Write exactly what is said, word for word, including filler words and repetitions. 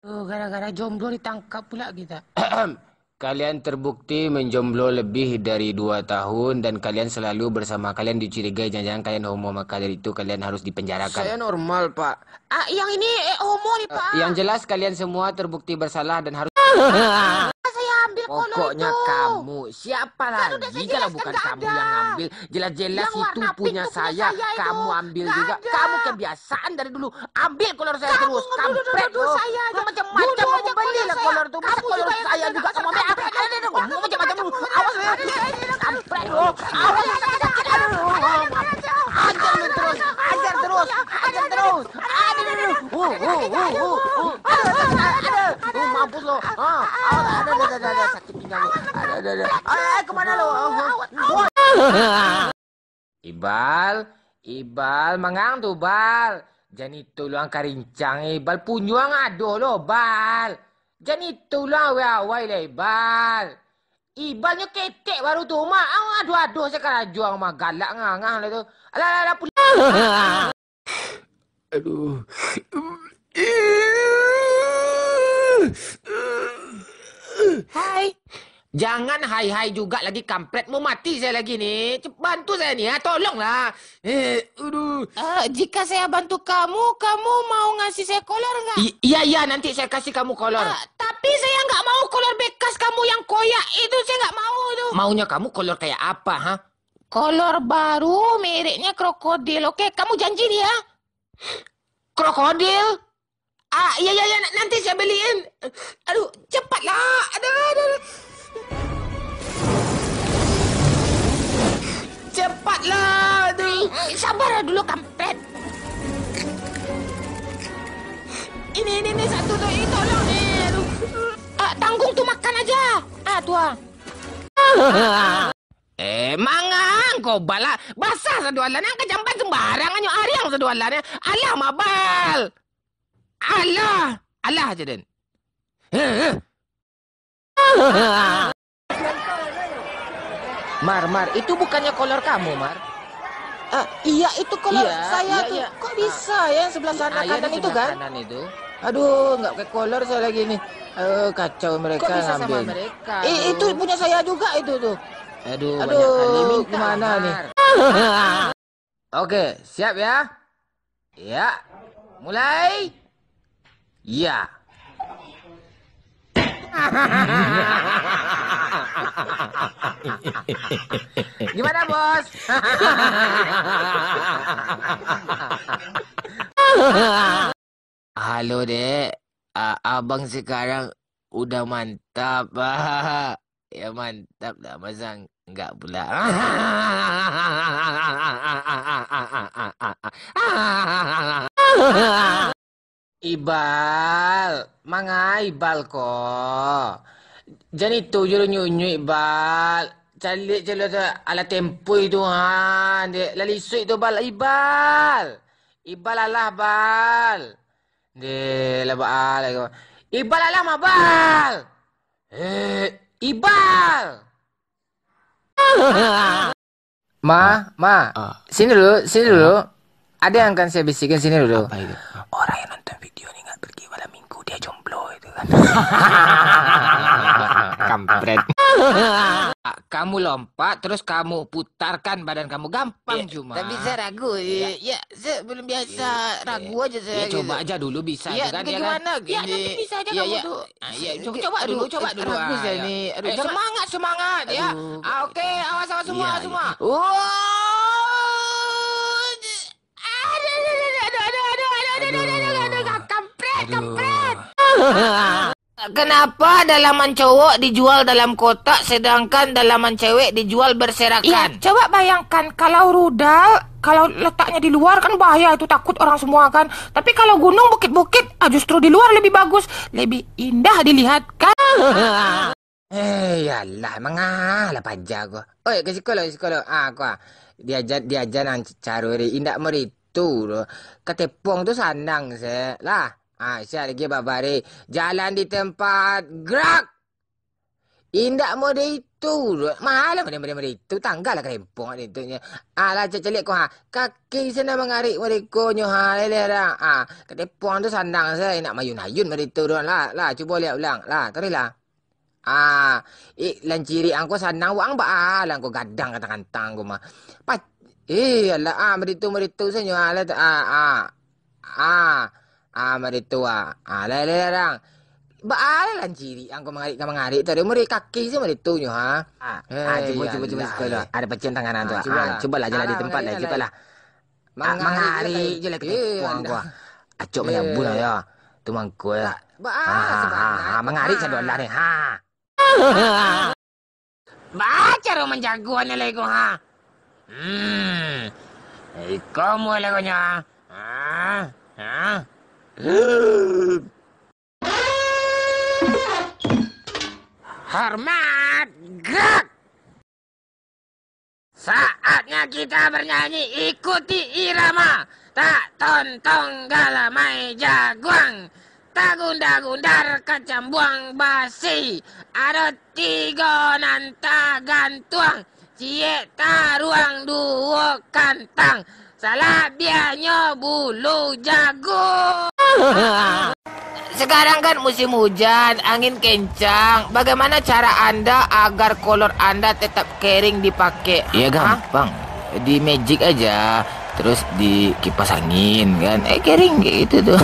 Oh, gara-gara jomblo ditangkap pula kita. Kalian terbukti menjomblo lebih dari dua tahun dan kalian selalu bersama, kalian dicurigai, jangan-jangan kalian homo, maka dari itu kalian harus dipenjarakan. Saya normal, Pak. Ah, yang ini, eh, homo nih, Pak. Eh, yang jelas kalian semua terbukti bersalah dan harus Saya ambil kolor itu. Pokoknya kamu, siapa lagi kalau bukan kamu yang ngambil? Jelas-jelas itu punya saya, kamu ambil juga. Kamu kebiasaan dari dulu. Ambil kolor saya terus, kampret lo. Macam-macam kamu belilah kolor tu. Masa kolor saya juga kamu ambil? Aduh, aduh, aduh, macam-macam lu. Awas ya. Kampret lo. Awas. Aduh, aduh, aduh. Ajar lu terus, ajar terus, ajar terus. Aduh, aduh, aduh. Uh, uh, uh, uh, uh. Aduh, aduh, aduh, aduh. Uh, mampus lo. Ah, awas, aduh, aduh, aduh, aduh, sakit pinggang lo. Aduh, aduh, aduh. Eh, eh, kemana lo? Uh, uh. Ibal, Ibal, mangang tu, Bal. Jan itu luang karincang, Ibal. Punyuang ado lo, Bal. Jan itu luang awai-awai lah, Ibal. Ibal nyo ketek baru tu, mak. Ang ado-ado se karajo ang mah, galak ngangah lah tu. Alah, alah, alah, pulang. Aduh. Hai. Jangan hai-hai juga lagi, kampret. Mau mati saya lagi ni. Cep-, bantu saya ni, ya. Tolonglah. Eh, aduh. Eh, jika saya bantu kamu, kamu mau ngasih saya kolor nggak? I-, iya, iya, nanti saya kasih kamu kolor. Eh, tapi saya nggak mau kolor bekas kamu yang koyak itu, saya nggak mau itu. Maunya kamu kolor kayak apa, ha? Kolor baru, mereknya krokodil. Oke, kamu janji nih ya? Krokodil? Ah, iya, iya, iya, na-, nanti saya beliin. Aduh, cepatlah. Aduh, aduh, aduh. Cepatlah, aduh. Eh, sabar dulu, kampret. Ini, ini, ini satu tu. Ini tolong ni. Aduh. Ah, tanggung tu, makan aja. Ah, tu ah. Eh, mangang ko, Bal lah. Basah sadoalan, ang ka jamban sembarang, anyo ariang sadoalan. Alah, mah, Bal. Alah, alah aja, Den. Heh. Mar, Mar, itu bukannya kolor kamu, Mar? Ah, iya, itu kolor saya tuh. Iya, iya. Kok bisa ya, yang sebelah sana, ah, iya, kanan itu, kan? Sebelah kanan itu. Aduh, nggak pakai kolor saya lagi nih. Eh, kacau mereka. Kok bisa sama ngambil mereka tuh? Eh, itu punya saya juga itu tuh. Aduh, banyak kali minta lah, Mar. Aduh, gimana nih? Oke, siap ya? Ya. Mulai. Ya. Gimana, Bos? Halo, Dek. A-, abang sekarang udah mantap. Ya, mantap dah, masa enggak pula. Ibal, mangai Ibal ko. Jan itu jo nyunyuik, Bal. Caliak calo tu, alah tempui tu, ha, dek. Lah lisuik tu, Bal. Ibal. Ibal alah, Bal. Deh, lah baa lai ko. Ibal alah mah, Bal. Eh, Ibal. Ma, Ma, ah, sini dulu, sini dulu. Ada yang akan saya bisikin, sini dulu. Apa itu? Orang yang nonton video ni nggak pergi malam minggu, dia jomblo itu kan. Kampret. Kamu lompat, terus kamu putarkan badan kamu, gampang. Pang cuma. Tapi saya ragu. Ya, saya belum biasa, ragu aja saya gitu. Ya, coba aja dulu bisa itu kan, ya kan? Ya, nanti bisa aja kamu tuh. Ah, ya, coba, coba dulu, coba dulu. Ragu saya nih. Aduh, semangat, semangat ya. Ah, oke, awas, awas semua, semua. Aduh, aduh, aduh, kampret, kampret. Kenapa dalaman cowok dijual dalam kotak, sedangkan dalaman cewek dijual berserakan? Ya, coba bayangkan, kalau rudal, kalau letaknya di luar kan bahaya itu, takut orang semua kan. Tapi kalau gunung, bukit-bukit, ah, justru di luar lebih bagus, lebih indah dilihat kan. Eh, yalah, mangah lah paja ko. Oi, ka siko lo, ka siko lo. Ah, ko ah. Diaja, diaja nan caro ri. Indak meritu lo. Ka tepong tu sanang se. Lah. Ah, sia lagi babari. Jalan di tempat. Gerak! Indak mode itu. Tu, malah mari-mari tu, tangga lah karempong ado tu nyo. Alah, caliak ko ha. Kaki se nan mangarik mari ko nyo ha, leleh dah. Ah, karempong tu sanang se, nak mayun-ayun mari tu doh lah. Lah, cubo liek ulang. Lah, taruih lah. Ah, eh, lancirik ang ko sanang, wang baa lah ang ko gadang kantang-kantang ko mah. Pat, eh, alah, ah, mari tu, mari tu se nyo, alah, ah, ah. Ah, ah, mari tu, ah. Ah, lai, lai, lai, dang. Baa lah lancirik ang ko mangarik ka mangarik tadi, mari kaki se mari tu nyo, ha. Ah, ah, cubo, cubo, cubo, cubo lah. Ado pacik tangan ang tu, ah. Cubolah jalan di tempat lai, cubolah. Mangarik je lah, eh, kaki ang ko. Acok manyabun lah, yo. Tu mangko, yo. Baa lah sabananyo, ha. Mangarik sadolah ni, ha. Baa caro manjagonyo lai ko, ha? Hmm. Iko mulai ko nyo, ha? Ha? Ha? Hormat, gerak! Saatnya kita bernyanyi, ikuti irama. Tak tontong galamai jaguang, tagundar-gundar kacambuang basi. Ado tigo nan tagantuang, ciek taruang duo kantang, salabiahnyo bulu jaguang. Sekarang kan musim hujan, angin kencang. Bagaimana cara Anda agar kolor Anda tetap kering dipakai? Ya, gampang. Di magic aja, terus di kipas angin kan. Eh, kering kayak gitu tuh.